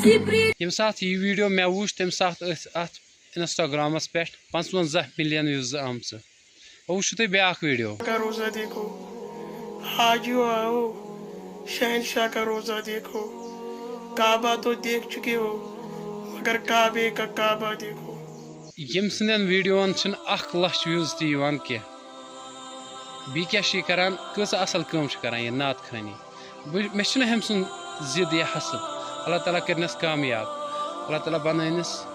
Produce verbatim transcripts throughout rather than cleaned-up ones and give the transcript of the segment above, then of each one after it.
ییٚمہِ ساتہٕ یہِ ویٖڈیو مےٚ وُچھ، تَمہِ ساتہٕ ٲسۍ اَتھ انسٹاگرامَس پٮ۪ٹھ پانٛژوَنٛزاہ مِلیَن وِوٕز آمژٕ۔ وۄنۍ وٕچھِو تُہۍ بیٛاکھ ویٖڈیو۔ کا روزہ دیکھو، حاجیو آؤ، شہنشاہ کا روزہ دیکھو، کعبہ تو دیکھ چکے ہو، مگر کعبے کا کعبہ دیکھو۔ ییٚمہِ سٕنٛدٮ۪ن ویٖڈیووَن چھِنہٕ اَکھ لَچھ وِوٕز تہِ یِوان کینٛہہ۔ بیٚیہِ کیٛاہ چھِ یہِ کَران، کۭژاہ اَصٕل کٲم چھِ کَران یہِ نعت خوٲنی۔ بہٕ، مےٚ چھُنہٕ أمۍ سُنٛد ضد یا حسد۔ اللہ تعالیٰ کٔرنَس کامیاب، اللہ تعالیٰ بَنٲونَس،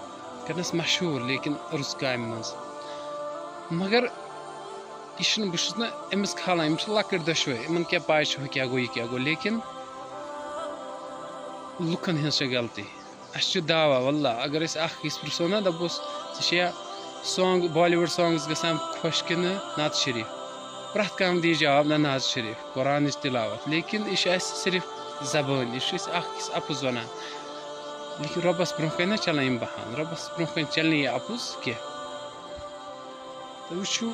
کٔرنَس مشہوٗر، لیکن رٕژ کامہِ منٛز۔ مگر یہِ چھُنہٕ، بہٕ چھُس نہٕ أمِس کھالان، یِم چھِ لۄکٕٹۍ دۄشوے، یِمَن کیٛاہ پَے چھِ ہُہ کیٛاہ گوٚو، یہِ کیٛاہ گوٚو، لیکن لُکَن ہٕنٛز چھِ غلطی۔ اَسہِ چھُ دعویٰ، واللہ، اگر أسۍ اَکھ أکِس پرٛژھو نا، دَپوس، "ژےٚ چھےٚ سانٛگ، بالی وُڈ سانٛگٕس گژھان خۄش کِنہٕ نعت شریٖف؟" پرٛٮ۪تھ کانٛہہ دِیہِ جواب، "نہ، نعت شریٖف، قرآنٕچ تِلاوت۔" لیکن یہِ چھُ اَسہِ صرف زبٲنۍ، یہِ چھُ أسۍ اَکھ أکِس اَپُز وَنان۔ لیکن رۄبَس برٛونٛہہ کَنہِ نہ چَلان یِم بَہان، رۄبَس برٛونٛہہ کَنہِ چَلہِ نہٕ یہِ اَپُز کینٛہہ۔ تُہۍ وٕچھِو،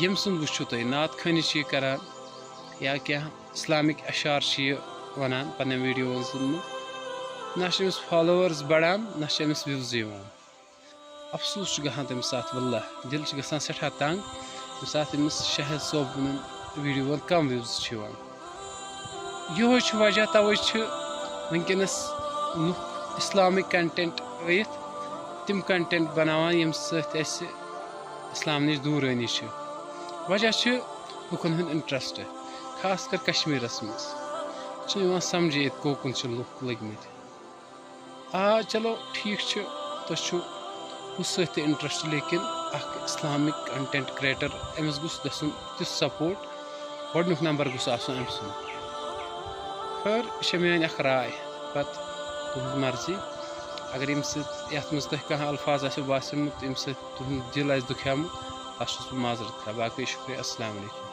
ییٚمۍ سُنٛد وٕچھِو تُہۍ، نعت خوٲنی چھِ یہِ کَران یا کینٛہہ اِسلامِک اَشعار چھِ یہِ وَنان پنٛنٮ۪ن ویٖڈیووَن منٛز، نہ چھِ أمِس فالووٲرٕس بَڑان، نہ چھِ أمِس وِوٕز یِوان۔ اَفسوٗس چھُ گژھان تَمہِ ساتہٕ، واللہ، دِل چھُ گژھان سٮ۪ٹھاہ تنٛگ، ییٚمہِ ساتہٕ أمِس شاہد صٲبُن ویٖڈیووَن کَم وِوٕز چھِ یِوان۔ یِہوٚے چھُ وجہ، تَوَے چھِ وٕنکیٚنَس لُکھ اِسلامِک کَنٹٮ۪نٛٹ ترٛٲیِتھ تِم کَنٹٮ۪نٛٹ بَناوان، ییٚمہِ سۭتۍ اَسہِ اِسلام نِش دوٗرٲنی چھِ۔ وجہ چھِ لُکَن ہُنٛد اِنٹرٛسٹ، خاص کر کشمیٖرَس منٛز۔ چھُنہٕ یِوان سَمجھے ییٚتہِ کوکُن چھِ لُکھ لٔگۍ مٕتۍ۔ آ، چلو، ٹھیٖک چھُ، تۄہہِ چھُو ہُہ سۭتۍ تہِ اِنٹرٛسٹ، لیکن اَکھ اِسلامِک کَنٹٮ۪نٛٹ کِرٛیٹَر، أمِس گوٚژھ گژھُن تیُتھ سَپوٹ، گۄڈٕنیُک نمبر گوٚژھ آسُن أمۍ سُنٛد۔ خٲر، یہِ چھےٚ میٛٲنۍ اَکھ راے، پَتہٕ تُہٕنٛز مرضی۔ اگر ییٚمہِ سۭتۍ، یَتھ منٛز تۄہہِ کانٛہہ الفاظ آسیو باسیومُت، ییٚمہِ سۭتۍ تُہُنٛد دِل آسہِ دُکھیومُت، تَتھ چھُس بہٕ معذرت خواہ۔ باقٕے شُکریہ، السلام علیکم۔